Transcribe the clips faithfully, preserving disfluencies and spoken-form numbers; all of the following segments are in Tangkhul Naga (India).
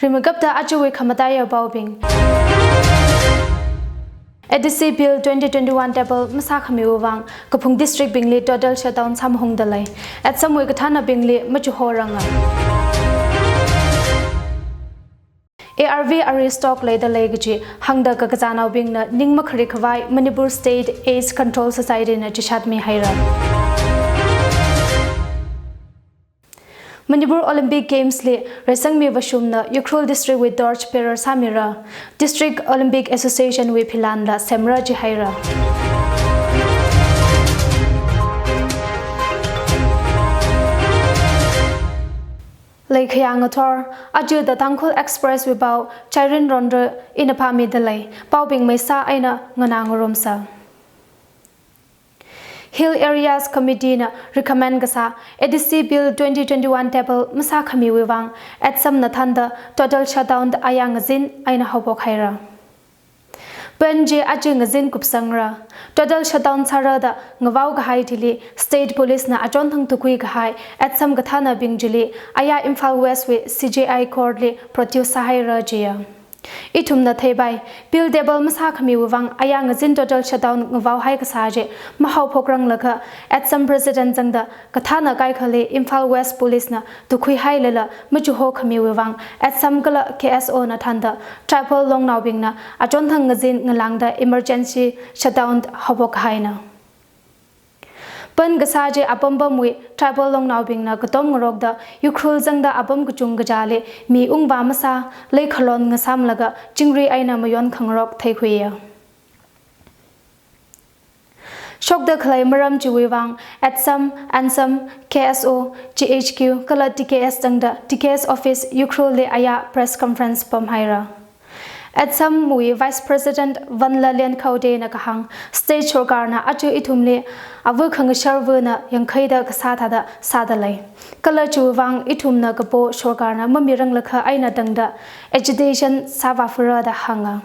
Rimeikapta ajawui khamataiya paobing. A D C Bill twenty twenty-one table masākhamiwui vang kaphung district bingli total shutdown sāmahungda lei. Atsam wui kathānabingli machuhoranga. A R V ari stock leida lei kaji hāngda kakazānaobingna ning makharik khavai Manipur State AIDS Control Society na chishat mihaira. Manipur Olympic Games li reisangmi vāshumna Ukhrul District wui torch bearer sāmira, District Olympic Association wui philanla semra jihaira. Leikhayā ngathor, aja The Tangkhul Express wui pao, chairin ronra ina phāmida lei, paobing maisā eina nganā ngarumsa. Hill Areas Committee na recommend kasā A D C Bill twenty twenty-one table masākhamiwui vang, Atsam na thānda total shutdown da aya ngazin eina haophok haira. Ban chi aja ngazin kupsangra. Total shutdown sāra da ngavao kahai thili State Police na achonthang tukhui kahai Atsam kathānabing chili aya Imphal West wui C J I Court li produce sāhaira jiya. Ithumna theipai, bill table masākhamiwui vang aya ngazin total shutdown ngavaohai kasā chi mahaophokranglakha Atsam President zangda kathāna kaikhali Imphal West Police na tukhuihailala machuhokhamiwui vang Atsam kala K S O na thānda tribal longnaobingna achonthang ngazin ngalāngda emergency shutdown haophok kahaina. Ban kasā chi apam pamwui tribal longnaobingna katom ngarokda Ukhrul zangda apam kachungkha chili mi ungvā masā, leikhalon ngasāmlaga chingri eina mayon khangarok theikhuiya. Shokda khalei maram chiwui vang Atsam, Ansam, K S O, G H Q kala T K S zangda T K S office Ukhrul li aya press conference pamhaira. Atsam wui Vice President Vanlalien Khaude na kahāng, State Sorkar na aja ithumli ava khangashar vana yangkhaida kasā thāda sāda lei. Kala chiwui vang ithumna kapo Sorkar na mamiranglakha eina tangda agitation sāvāfura da hānga.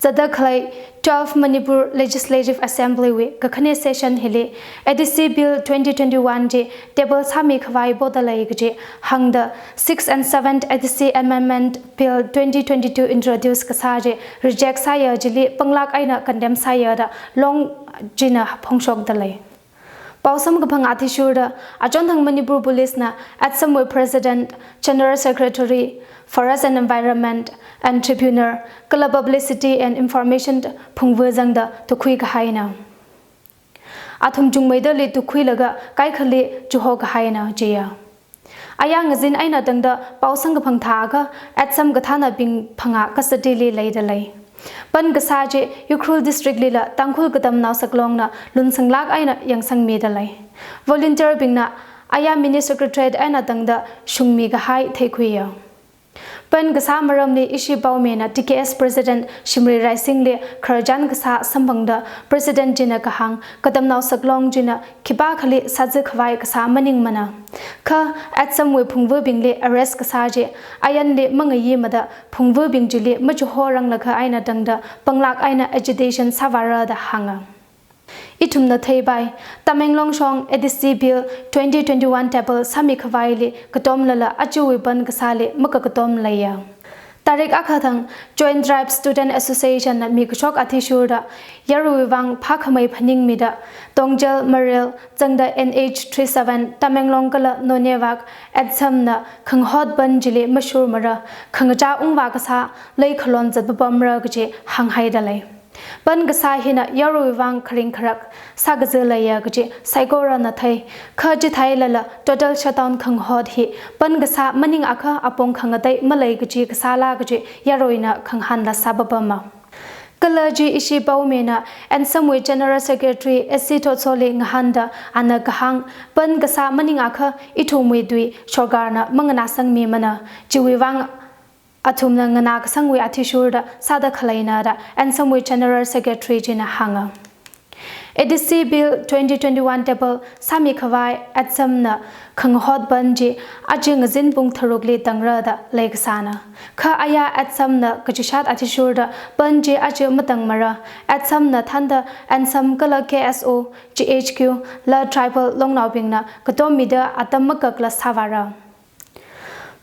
Zatda khalei twelve Manipur Legislative Assembly wui kakhane session hili A D C Bill twenty twenty-one chi table sāmi khavai poda lei kaji hāngda sixth and seventh A D C Amendment Bill twenty twenty-two introduce kasā chi reject sāya, chili panglāk eina condemn sāya da long china phongshokda lei. Pao samkaphang athishurda achonthang Manipur Police na Atsam wui President, General Secretary, Forest and Environment, Entrepreneur kala Publicity and Information phungva zangda tukhui kahaina. Athum chungmeidali tukhuilaga kaikhali chuho kahaina jiya. Aya ngazin eina tangda pao samkaphang thākha Atsam kathānabing phangā custody li leida lei. Ban kasā chi Ukhrul District lila Tangkhul Katamnao Saklong na lunsanglāk eina yangsangmida lei. Volunteer bingna aya Mini Secretariat eina tangda shungmi kahai theikhuiya. Ban kasā maramli ishi paomina T K S President Shimray Raising li khararchan kasā samphangda President china kahāng, Katamnao Saklong china khipākhali sāza khavai kasā maningmana. Kha Atsam wui phungvabingli arrest kasā chi, ayanli mangayimada phungvabing chili machuhoranglakha eina tangda panglāk eina agitation sāvāra da hānga. Ithumna theipai, Tamenglong shong A D C Bill twenty twenty-one table sāmi khavaili katomlala ajawui ban kasāli makakatom leiya. Tarik akha thang Joint Tribes Student Association na mi kashok athishurda yaruiwui vang phākhamei phaningmida Tongchel, Marel zangda N H three seven Tamenglong kala Noney vak Atsam na khangahot ban chili mashurmara, khangachā ungvā kasā, leikhalon zatpapamra kaji hānghaida lei. Ban kasā hina yaruiwui vang kharing kharak sākaza leiya kaji saikorana thei. Kha chitheilala total shutdown khangahot hi ban kasā maningakha apong khangatei malei kaji kasāla kaji yaruina khangahānla sāpapama. Kala chi ishi paomina Ansam wui General Secretary S C Thotso li ngahānda ana kahāng, ban kasā maningakha ithumwui tui sorkarna manganāsangmimana, chiwui vang athumna nganākasangwui athishurda sāda khaleina da Ansam wui General Secretary china hānga. A D C Bill twenty twenty-one table sāmi khavai Atsam na khangahot ban chi aja ngazin pung tharukli tangra da leikasāna. Kha aya Atsam na kachishat athishurda ban chi aja matangmara, Atsam na thānda Ansam kala K S O, G H Q la tribal longnaobingna katommida atam makakla sāvāra.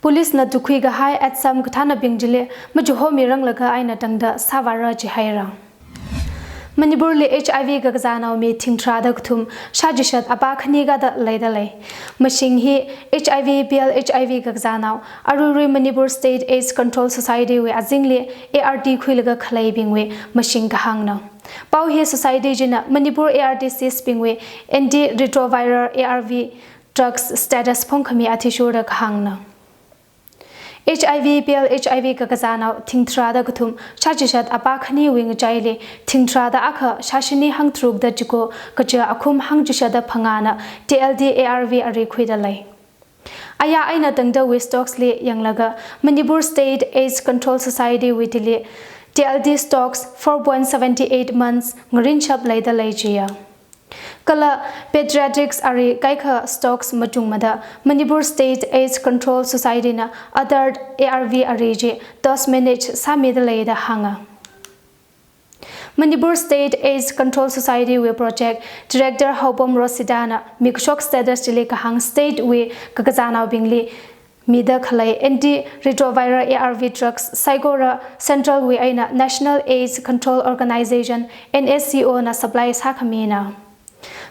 Police na tukhui kahai atsam kathānabing chili machihomirang laga eina tangda sāvāra jihaira. Manipur li H I V kakazānao mi thingtharāda kathum shāchishat apā khani kada leida lei. Mashing hi H I V, P L H I V kakazānao aruirui Manipur State AIDS Control Society wui azingli A R T khuilaga khaleibingwui mashing kahāngna. Pao hi society china Manipur A R T sis bingwui antiretroviral A R V drugs status phongkhami athishurda kahāngna. H I V, P L H I V kakazānao thingtharāda kathum shāchishat apā khaniwui ngachaili thingtharāda akha shāshini hangtharukda chiko kaja akhum hangchishada phangāna T L D A R V ari khuida lei. Aya eina tangdawui stocks li yanglaga Manipur State AIDS Control Society wui thili T L D stocks four point seven eight months ngarinshap leida lei jiya. Kala pediatrics ari kaikha stocks machungmada Manipur State AIDS Control Society na adult A R V ari chi dose manage sāmida leida hānga. Manipur State AIDS Control Society wui project director Haopom Rosita na mikashok status chili kahāng state wui kakazānaobingli mida khalei antiretroviral A R V drugs saikora central wui eina National AIDS Control Organization, N A C O na supply sākhamina.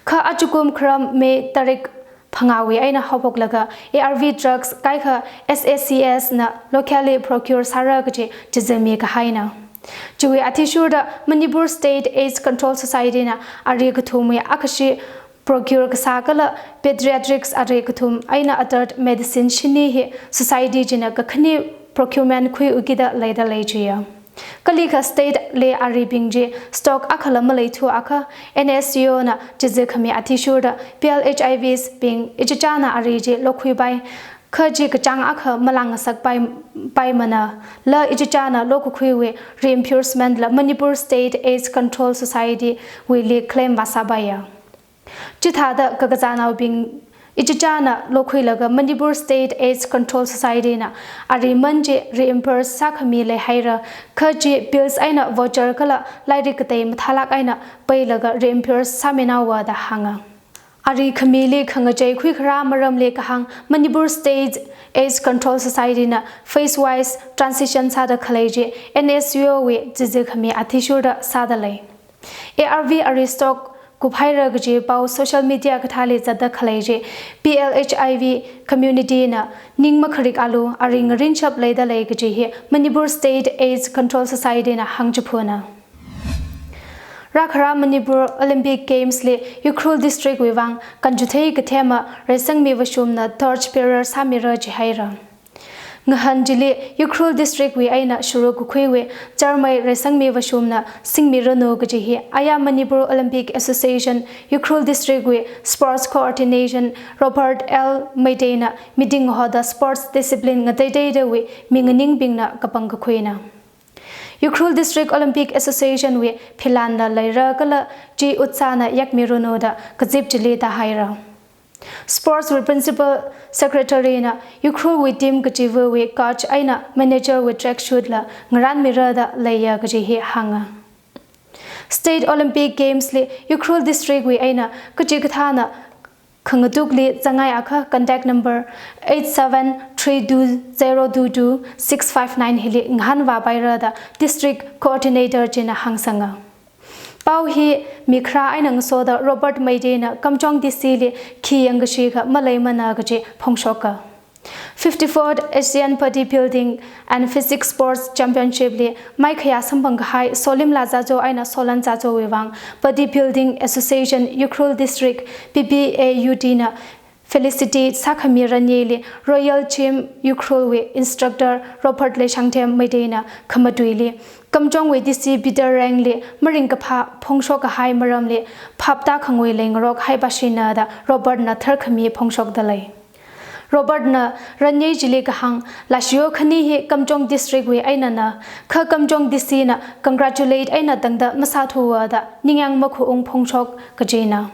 Kha achukum kharam May tarik phangāwui eina haophoklaga A R V drugs kaikha S A C S na locally procure sāra kaji chizami kahaina. Chiwui athishurda Manipur State AIDS Control Society na ari kathumwui akhashi procure kasā kala pediatrics ari kathum eina adult medicine shini hi society china kakhani procurement khuiukida leida lei jiya. Kalikha state li aribing chi stock akhala maleithu akha N A C O na chizikhami athishurda P L H I Vs bing ichichāna ari chi lokhuipai, kha chi kachāng akha malāngasakpai, paimana, la ichichāna lokakhuiwui reimbursement la Manipur State AIDS Control Society wuili claim vāsāpaiya. Chithāda kakazānaobing ichichāna lokhuilaga Manipur State AIDS Control Society na ariman chi reimburse sākhami leihaira, kha chi pills eina voucher kala lairik katei mathālāk eina peilaga reimburse sāminaowa da hānga. Ari khamili khangachei khuikharā maramli kahāng Manipur State AIDS Control Society na phase wise transition sāda khalei chi N A C O wui chizikhami athishurda sāda lei. A R V ari stock kuphaira kaji pao social media kathāli zatda khalei chi P L H I V community na ning makharik alu ari ngarinshap leida lei kaji hi Manipur State AIDS Control Society na hāngchiphuna. Rākharā Manipur Olympic Games li Ukhrul District wui vang kanchuthei kathema Reisangmi Vashum na torch bearer sāmira jihaira. Ngahān chili Ukhrul District wui eina shuruk kakhuiwui Charmei Reisangmi Vashum na singmiranu kaji hi aya Manipur Olympic Association Ukhrul District wui Sports Coordination Robert L Meitei na meeting hoda sports discipline ngateiteidawui minganingbingna kapangkakhuina. Ukhrul District Olympic Association wui philanla leira kala chi utsāna yakmiranu da kazip chili tāhaira. Sports wui Principal Secretary na Ukhrul wui team kachiva̱wui coach eina manager wui track suit la ngarānmira da leiya kaji hi hānga. State Olympic Games li Ukhrul District wui eina kachikathāna khangatukli zangai akha contact number eight seven three two zero two two six five nine hili ngahānvāpaira da District Coordinator china hāngsanga. Pao hi mikharā eina ngasoda Robert Meitei na Kamjong D C li khi yangkashi kha maleimana kaji phongshoka. Fifty-fourth Asian Bodybuilding and Physique Sports Championship li maikhayā samphang kahai Solimla Zazo eina Solan Zazo wui vang Bodybuilding Association Ukhrul District, P B A U D na felicitate sākhami ranyeili Royal Gym Ukhrul wui instructor Robert Leishangthem Meitei na khamatuili Kamjong wui D C Peter Reng li maringkaphā phongshok kahai maramli phap tākhangwui leingarok haipashina da Robert na tharkhami phongshokda lei. Robert na ranyei chili kahāng, lashio khani hi Kamjong District wui einana, kha Kamjong D C na congratulate eina tangda masāthuwa da ningyāng makhuung phongshok kajina.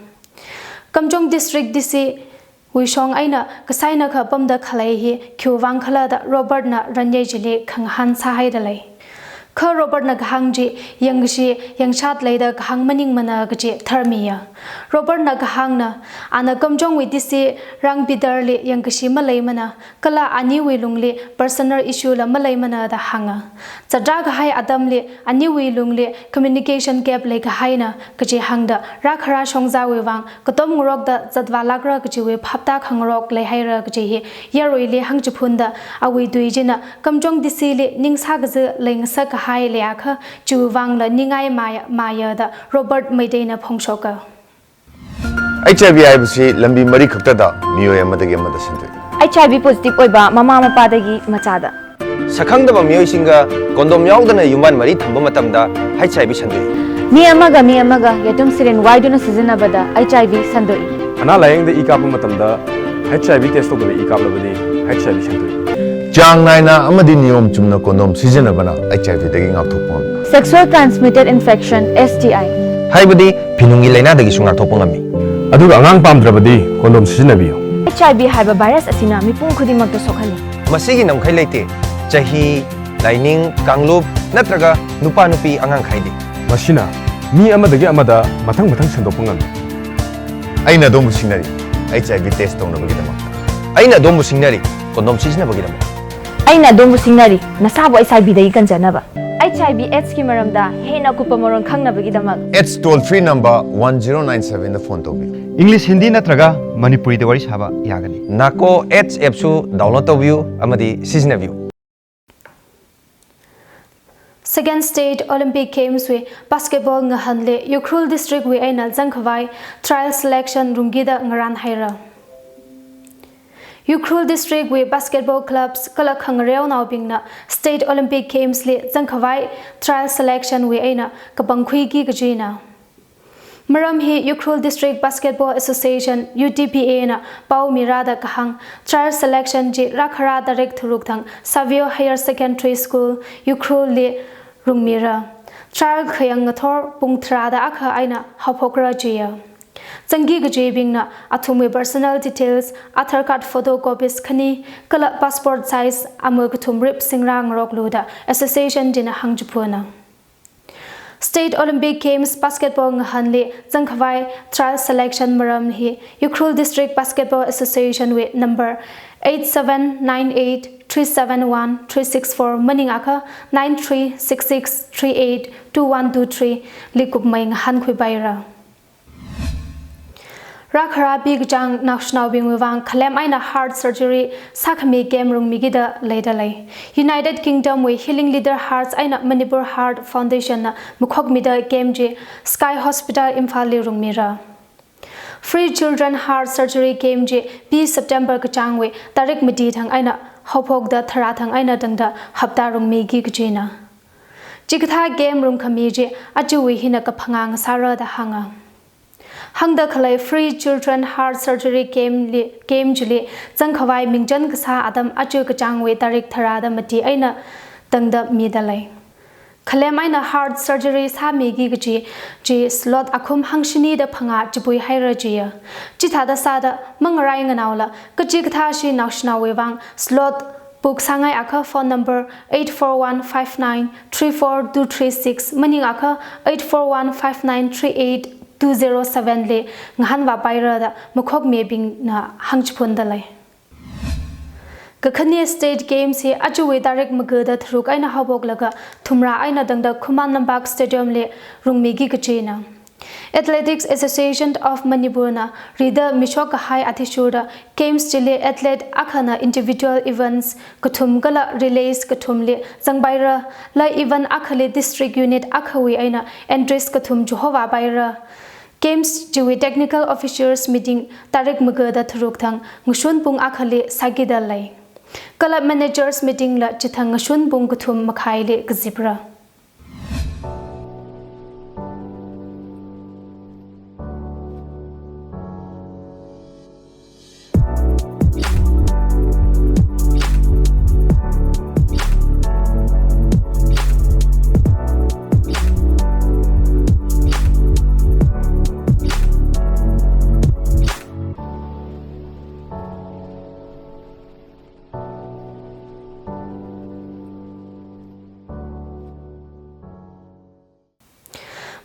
Kamjong District D C wui shong eina kasaina kha pamda khalei hi khiwui vang khala da Robert na ranyei chili khangahān sāhaida lei. Kha Robert na kahāng chi yangkashi yangshat leida kahāng maningmana kaji tharmiya. Robert na kahāngna, ana Kamjongwui D C Rang Peter li yangkashi maleimana, kala aniwui lungli personal issue la maleimana da hānga. Chatra kahai atamli aniwui lungli communication gap leikahaina kaji hāngda rākhara shongzawui vang katom ngarokda zatvālākra kajiwui phapta khangarok leihaira kaji hi yaruili hāngchiphunda awui tui china Kamjong D C li ningsā kazi leingasak kahai leiakha chiwui vangla ningai maya, maya da Robert Meitei na phongshoka. H I V ꯍꯥꯏꯕꯁꯤ ꯂꯝꯕꯤ ꯃꯔꯤ ꯈꯛꯇꯗ ꯃꯤꯑꯣꯏ ꯑꯃꯗꯒꯤ ꯑꯃꯗ ꯁꯟꯗꯣꯛꯏ꯫ H I V positive ꯑꯣꯏꯕ ꯃꯃꯥ ꯃꯄꯥꯗꯒꯤ ꯃꯆꯥꯗ꯫ ꯁꯛꯈꯪꯗꯕ ꯃꯤꯑꯣꯏꯁꯤꯡꯒ condom ꯌꯥꯎꯗꯅ ꯌꯨꯝꯕꯥꯟ ꯃꯔꯤ ꯊꯝꯕ ꯃꯇꯝꯗ H I V ꯁꯟꯗꯣꯛꯏ꯫ ꯃꯤ ꯑꯃꯒ ꯃꯤ ꯑꯃꯒ ꯌꯦꯇꯨꯝ syringe ꯋꯥꯏꯗꯨꯅ ꯁꯤꯖꯤꯟꯅꯕꯗ H I V ꯁꯟꯗꯣꯛꯏ꯫ ꯑꯅꯥ ꯂꯥꯌꯦꯡꯗ ꯏ ꯀꯥꯞꯄ ꯃꯇꯝꯗ H I V test ꯇꯧꯗꯕ ꯏ ꯀꯥꯞꯂꯕꯗꯤ H I V ꯁꯟꯗꯣꯛꯏ꯫ ꯆꯥꯡ ꯅꯥꯏꯅ ꯑꯃꯗꯤ ꯅꯤꯌꯣꯝ ꯆꯨꯝꯅ condom ꯁꯤꯖꯤꯟꯅꯕꯅ H I V ꯗꯒꯤ ꯉꯥꯛꯊꯣꯛꯄ ꯉꯝꯃꯤ꯫ Sexual transmitted infection, S T I꯫ ꯍꯥꯏꯕꯗꯤ ꯐꯤꯅꯨꯡꯒꯤ ꯂꯥꯏꯅꯥꯗꯒꯤꯁꯨ ꯉꯥꯛꯊꯣꯛꯄ ꯉꯝꯃꯤ꯫ ꯑꯗꯨꯒ ꯑꯉꯥꯡ ꯄꯥꯝꯗ꯭ꯔꯕꯗꯤ condom ꯁꯤꯖꯤꯟꯅꯕꯤꯌꯨ꯫ H I V ꯍꯥꯏꯕ virus ꯑꯁꯤꯅ ꯃꯤꯄꯨꯝ ꯈꯨꯗꯤꯡꯃꯛꯇ ꯁꯣꯛꯍꯜꯂꯤ꯫ ꯃꯁꯤꯒꯤ ꯉꯝꯈꯩ ꯂꯩꯇꯦ꯫ ꯆꯍꯤ, ꯂꯥꯏꯅꯤꯡ, ꯀꯥꯡꯂꯨꯞ ꯅꯠꯇ꯭ꯔꯒ ꯅꯨꯄꯥ ꯅꯨꯄꯤ ꯑꯉꯥꯡ ꯈꯥꯏꯗꯦ꯫ ꯃꯁꯤꯅ ꯃꯤ ꯑꯃꯗꯒꯤ ꯑꯃꯗ ꯃꯊꯪ ꯃꯊꯪ ꯁꯟꯗꯣꯛꯄ ꯉꯝꯃꯤ꯫ ꯑꯩꯅ ꯑꯗꯣꯝꯕꯨ ꯁꯤꯡꯅꯔꯤ, H I V test ꯇꯧꯅꯕꯒꯤꯗꯃꯛ꯫ ꯑꯩꯅ ꯑꯗꯣꯝꯕꯨ ꯁꯤꯡꯅꯔꯤ, condom ꯁꯤꯖꯤꯟꯅꯕꯒꯤꯗꯃꯛ꯫ ꯑꯩꯅ ꯑꯗꯣꯝꯕꯨ ꯁꯤꯡꯅꯔꯤ, ꯅꯁꯥꯕꯨ H I V ꯗꯒꯤ ꯀꯟꯖꯅꯕ꯫ H I V AIDS ꯀꯤ ꯃꯔꯝꯗ ꯍꯦꯟꯅ ꯑꯀꯨꯞꯄ ꯃꯔꯣꯜ ꯈꯪꯅꯕꯒꯤꯗꯃꯛ AIDS toll free number one zero nine seven ꯗ phone ꯇꯧꯕꯤꯌꯨ꯫ English, Hindi ꯅꯠꯇ꯭ꯔꯒ ꯃꯅꯤꯄꯨꯔꯤꯗ ꯋꯥꯔꯤ ꯁꯥꯕ ꯌꯥꯒꯅꯤ꯫ NACO AIDS app ꯁꯨ download ꯇꯧꯕꯤꯌꯨ ꯑꯃꯗꯤ ꯁꯤꯖꯤꯟꯅꯕꯤꯌꯨ꯫ Second State Olympic Games ꯋꯤ basketball ꯉꯥꯍꯟꯂꯤ ꯎꯈ꯭ꯔꯨꯜ district ꯋꯤ ꯑꯩꯅ ꯖꯪꯈꯥꯚꯥꯏ trial selection ꯔꯨꯝꯒꯤꯗ ꯉꯔꯥꯟ ꯍꯥꯏꯔ꯫ ꯎꯈ꯭ꯔꯨꯜ district ꯋꯤ basketball clubs ꯀꯂꯛ ꯈꯪꯔꯦꯎ ꯅꯥꯎꯕꯤꯡꯅ State Olympic Games ꯂꯤ ꯖꯪꯈꯥꯚꯥꯏ trial selection ꯋꯤ ꯑꯩꯅ ꯀꯄꯪ ꯈꯨꯏꯒꯤ ꯀꯖꯤꯅ꯫ ꯃꯔꯝ ꯍꯤ Ukhrul District Basketball Association, U D B A ꯅ ꯄꯥꯎ ꯃꯤꯔꯥꯗ ꯀꯍꯥꯡ, trial selection ꯆꯤ ꯔꯥꯈꯔꯥ ꯇꯥꯔꯤꯛ ꯊꯔꯨꯛ ꯊꯪ Savio Higher Secondary School, Ukhrul ꯂꯤ ꯔꯨꯡꯃꯤꯔꯥ꯫ Trial ꯈꯌꯪ ꯉꯊꯣꯔ ꯄꯨꯡ ꯇꯔꯥꯗ ꯑꯈ ꯑꯩꯅ ꯍꯧꯐꯣꯛꯔ ꯆꯤꯌꯥ꯫ ꯆꯪꯒꯤ ꯀꯖꯤꯕꯤꯡꯅ ꯑꯊꯨꯝꯒꯤ personal details, Aadhaar card photocopies ꯈꯅꯤ, ꯀꯂ passport size ꯑꯃ ꯀꯊꯨꯝ ꯔꯤꯞ ꯁꯤꯡꯔꯥ ꯉꯔꯣꯛꯂꯨꯗ association ꯗꯤꯅ ꯍꯪꯖꯄꯨꯅ꯫ State Olympic Games basketball ꯉꯥꯍꯟꯂꯤ ꯖꯪꯈꯥꯚꯥꯏ trial selection ꯃꯔꯝ ꯍꯤ ꯎꯈ꯭ꯔꯨꯜ District Basketball Association ꯋꯤ number eight seven nine eight three seven one three six four ꯃꯅꯤꯡ ꯑꯈ nine three six six three eight two one two three ꯂꯤ ꯀꯨꯞꯃꯩ ꯉꯥꯍꯟ ꯈꯨꯏꯕꯥꯏꯔ꯫ ꯔꯥꯈꯔꯥ ꯄꯤꯒꯆꯥꯡ ꯅꯥꯎꯁꯅꯥꯎꯕꯤꯡ ꯋꯤꯋꯥꯡ ꯈꯂꯦꯝ ꯑꯩꯅ heart surgery ꯁꯥꯈꯃꯤ camp ꯔꯨꯡꯃꯤꯒꯤꯗ ꯂꯩꯗ ꯂꯩ꯫ United Kingdom ꯋꯤ Healing Leader Hearts ꯑꯩꯅ Manipur Heart Foundation ꯅ ꯃꯈꯣꯛꯃꯤꯗ camp ꯆꯤ Sky Hospital ꯏꯝꯐꯥꯜ ꯂꯤ ꯔꯨꯡꯃꯤꯔ꯫ Free Children Heart Surgery camp ꯆꯤ ꯄꯤ September ꯀꯆꯥꯡ ꯋꯤ ꯇꯥꯔꯤꯛ ꯃꯇꯤ ꯊꯪ ꯑꯩꯅ ꯍꯧꯐꯣꯛꯗ ꯊꯔꯥ ꯊꯪ ꯑꯩꯅ ꯇꯪꯗ ꯍꯞꯇꯥ ꯔꯨꯡꯃꯤꯒꯤ ꯀꯖꯤꯅ꯫ ꯆꯤꯀꯊꯥ camp ꯔꯨꯡꯈꯃꯤ ꯆꯤ ꯑꯆꯨꯋꯤ ꯍꯤꯅ ꯀꯐꯉꯥꯡ ꯁꯥꯔꯗ ꯍꯥꯡꯉ꯫ ꯍꯪꯗ ꯈꯂꯩ Free Children Heart Surgery camp ꯂꯤ, camp ꯆꯤꯂꯤ ꯖꯪꯈꯥꯚꯥꯏ ꯃꯤꯡꯆꯟ ꯀꯁꯥ ꯑꯗꯝ ꯑꯆꯨ ꯀꯆꯥꯡ ꯋꯤ ꯇꯥꯔꯤꯛ ꯊꯔꯥꯗ ꯃꯇꯤ ꯑꯩꯅ ꯇꯪꯗ ꯃꯤꯗ ꯂꯩ꯫ ꯈꯂꯦꯝ ꯑꯩꯅ heart surgery ꯁꯥꯃꯤꯒꯤ ꯀꯖꯤ ꯆꯤ slot ꯑꯈꯨꯝ ꯍꯪꯁꯤꯅꯤꯗ ꯐꯪꯉꯥ ꯆꯤꯄꯨꯏ ꯍꯥꯏꯔ ꯆꯤꯌ꯫ ꯆꯤꯊꯥꯗ ꯁꯥꯗ ꯃꯪꯔꯥꯏ ꯉꯅꯥꯎꯂ ꯀꯖꯤ ꯀꯊꯥ ꯁꯤ ꯅꯥꯎꯁꯅꯥꯎ ꯋꯤꯋꯥꯡ slot book ꯁꯥꯡꯉꯥꯏ ꯑꯈ phone number eight four one five nine three four two three six ꯃꯅꯤꯡ ꯑꯈ eight four one five nine three eight two zero seven ꯂꯤ ꯉꯥꯍꯟ ꯋꯥ ꯄꯥꯏꯔꯗ ꯃꯈꯣꯛ ꯃꯤꯕꯤꯡꯅ ꯍꯪꯆꯤꯐꯨꯟꯗ ꯂꯩ꯫ ꯀꯈꯅꯤ State Games ꯍꯤ ꯑꯆꯨꯋꯤ ꯇꯥꯔꯤꯛ ꯃꯒꯗ ꯊꯔꯨꯛ ꯑꯩꯅ ꯍꯧꯕꯣꯛꯂꯒ ꯊꯨꯝꯔꯥ ꯑꯩꯅ ꯗꯪꯗ ꯈꯨꯃꯥꯟ ꯂꯝꯄꯥꯛ stadium ꯂꯤ ꯔꯨꯡꯃꯤꯒꯤ ꯀꯆꯤꯅ꯫ Athletics Association of Manipur ꯅ ꯔꯤꯗ ꯃꯤꯁꯣꯛ ꯀꯍꯥꯏ ꯑꯊꯤꯁꯨꯔꯗ Games ꯆꯤꯂꯤ athlete ꯑꯈꯅ individual events ꯀꯊꯨꯝ ꯀꯂ relays ꯀꯊꯨꯝ ꯂꯤ ꯆꯪꯕꯥꯏꯔ, ꯂ event ꯑꯈꯂꯤ district unit ꯑꯈꯋꯤ ꯑꯩꯅ entries ꯀꯊꯨꯝ ꯆꯨꯍꯣꯋꯥ ꯕꯥꯏꯔ꯫ Games ꯆꯤꯋꯤ technical officers meeting ꯇꯥꯔꯤꯛ ꯃꯒꯗ ꯊꯔꯨꯛ ꯊꯪ ꯉꯁꯨꯟ ꯄꯨꯡ ꯑꯈꯂꯤ ꯁꯥꯒꯤꯗ ꯂꯩ꯫ Club managers meeting ꯂ ꯆꯤꯊꯪ ꯉꯁꯨꯟ ꯄꯨꯡ ꯀꯊꯨꯝ ꯃꯈꯥꯏꯂꯤ ꯀꯖꯤꯞꯔ꯫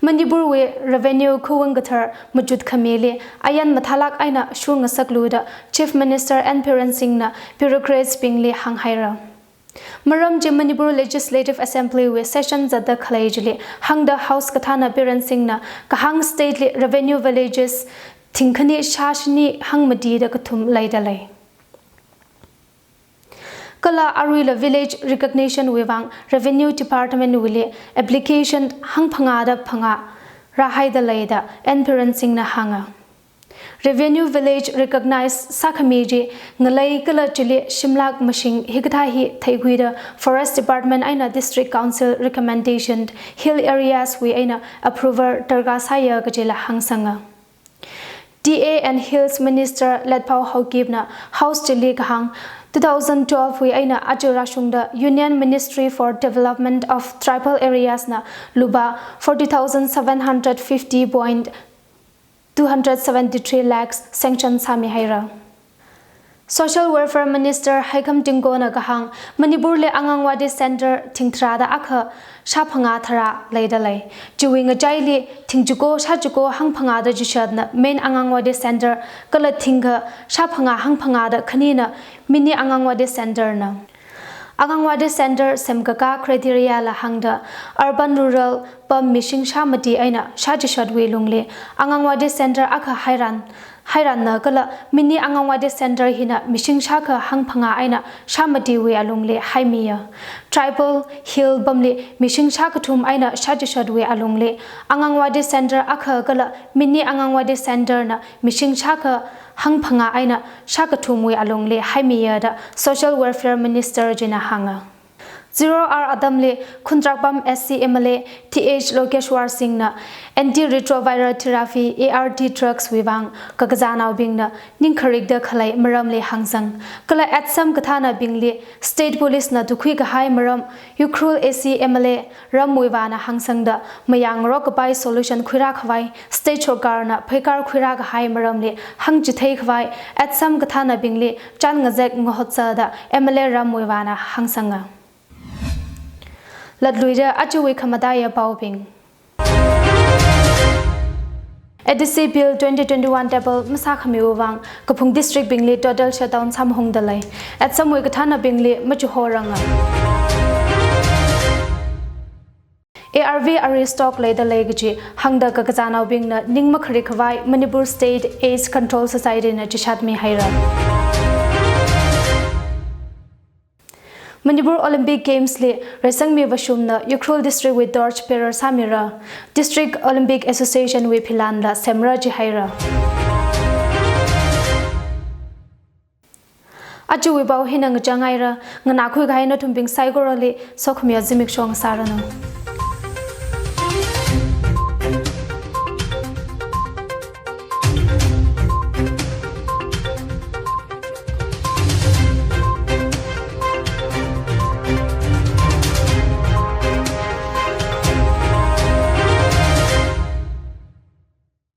Manipurwui revenue khuwung kathar machut khamili ayan mathālāk eina shurngasaklu da Chief Minister N Biren Singhna bureaucratsbingli hānghaira. Maram chi Manipur Legislative Assembly wui session zatda khalei chili hāngda House kathāna Biren Singhna kahāng state li revenue villages thingkhani shā shini hangmatida kathum leidalei. Kala aruila village recognition wui vang Revenue Department wuili application hangphangā da phangā rāhaidalei da N Biren Singhna hānga. Revenue village recognize sākhami chi ngalei kala chili shimlāk mashing hikathā hi theikhuida Forest Department eina District Council recommendation hill areas wui eina approval darkar sāya kajila hāngsanga. D A and Hills Minister Letpao Haokipna House chili kahāng, two thousand twelve wui eina aja rāshungda Union Ministry for Development of Tribal Areas na lupā forty thousand seven hundred fifty point two hundred seventy-three lakhs sanction sāmihaira. Social Welfare Minister Heikham Tingkona kahāng, Manipurli Anganwadi Center thing tharāda akha shā phangā tharā leidalei. Chiwui ngachaili thing chiko shā chiko hangphangā da chishatna main Anganwadi Center kala thingkha shā phangā hangphangā da khanina Mini Anganwadi Center na. Anganwadi Center semkakā criteria la hāngda urban rural pam mishing shā mati eina shā chishatwui lungli Anganwadi Center akha hairan, hairanna kala Mini Anganwadi Center hina mishing shākha hangphangā eina shā matiwui alungli haimiya. Tribal hill pamli mishing shā kathum eina shā chishatwui alungli Anganwadi Center akha kala Mini Anganwadi Center na mishing shākha hangphangā eina shā kathumwui alungli haimiya da Social Welfare Minister china hānga. Zero hour atamli Khundrakpam S C M L A Th Lokeshwar Singhna antiretroviral therapy, A R T drugs wui vang kakazānaobingna ningkharikda khalei maramli hāngsang. Kala atsam kathānabingli State Police na tukhui kahai maram Ukhrul A C M L A Ramwuivahna hāngsangda mayāngarok kapai solution khuirā khavai State Sorkarna pheikar khuirā kahai maramli hāngchithei khavai atsam kathānabingli chān ngazek ngahotsa da M L A Ramwuivahna hāngsanga. Latluida ajawui khamataiya paobing. A D C Bill twenty twenty-one table masākhamiwui vang Kaphung District bingli total shutdown sāmahungdalei. Atsamwui kathānabingli machihoranga. A R V ari stock leidalei kaji hāngda kakazānaobingna ning makharik khavai Manipur State AIDS Control Society na chishatmihaira. Manipur Olympic Games li reisangmi vāshumna Ukhrul District wui torch bearer sāmira. District Olympic Association wui philanla semra jihaira. Ajawui pao hina ngachāngaira, nganākhui kahai nathumbing saikorali sokhamiya zimiksho ngasāranu.